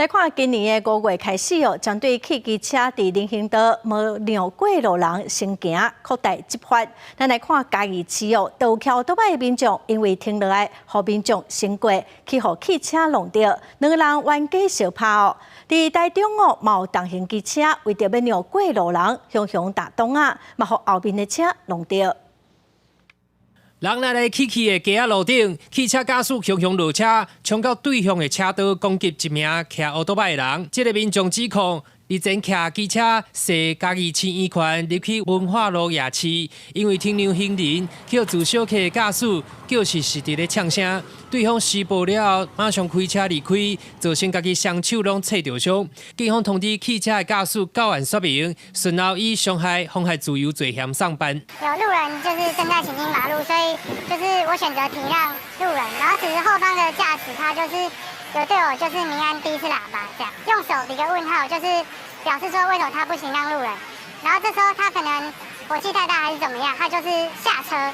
來看今年的5月開始哦，針對汽機車佇人行道無讓過路人先行，擴大執法。咱來看嘉義市哦，道橋倒擺的民眾因為停落來，予民眾先過，去予汽車挵著，兩個人冤家相拍哦。佇台中哦，嘛有重型機車為著欲讓過路人，雄雄踏擋仔，嘛予後面的車挵著。人來來去去的街仔路頂，汽車駕駛雄雄落車，衝到對向的車道，攻擊一名騎歐多擺的人。這个民眾指控，日前騎機車踅嘉義市圓環入去文化路夜市，因為停讓行人，予自小客的駕駛叫是佇咧嗆聲，對方施暴了後，馬上開車離開，造成家己雙手攏切著傷。警方通知汽車的駕駛到案說明，隨後以傷害妨害自由罪嫌送辦。有路人就是正在行經馬路，所以就是我選擇停讓路人，然後此時後方的駕駛他就是有對我就是鳴按第一次喇叭，這樣用手比個問號，就是表示說為什麼他不行讓路人。然後這時候他可能火氣太大還是怎麼樣，他就是下車，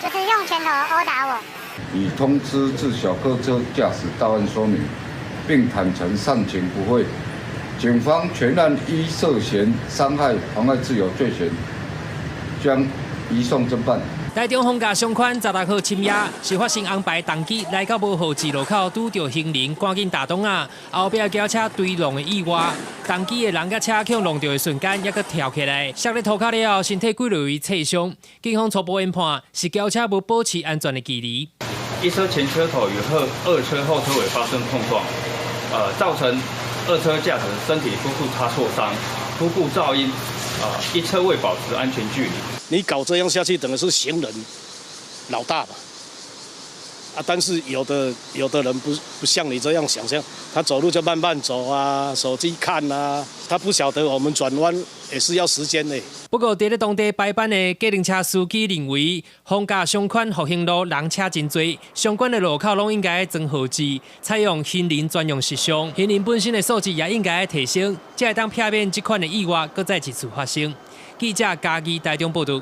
就是用拳頭毆打我。已通知自小客車駕駛到案說明，並坦承上情不諱。警方全案依涉嫌傷害妨礙自由罪嫌，將移送偵辦。台中風駕傷寬16號深夜是發生紅牌重機來到無號誌路口，拄著行人趕緊踏擋仔，後壁轎車追撞的意外，重機的人佮車予挵著的瞬間，猶閣跳起來，摔咧塗跤了後，身體幾落位切傷。警方初步研判是轎車無保持安全的距離。一車前車頭與二車後車尾發生碰撞，造成二車駕駛身體多處擦挫傷，初步肇因，一車未保持安全距離。你搞這樣下去，等於是行人老大嘛。啊，但是有的人不像你這樣想象，他走路就慢慢走啊，手機看啊，他不曉得我們轉彎也是要時間的。不過，佇咧當地排班的計程車司機認為，風駕傷寬復興路人車真濟，相關的路口攏應該裝號誌，採用行人專用攝像，行人本身的素質也應該提升，才會當避免這款的意外閣再一次發生。記者嘉義台中報導。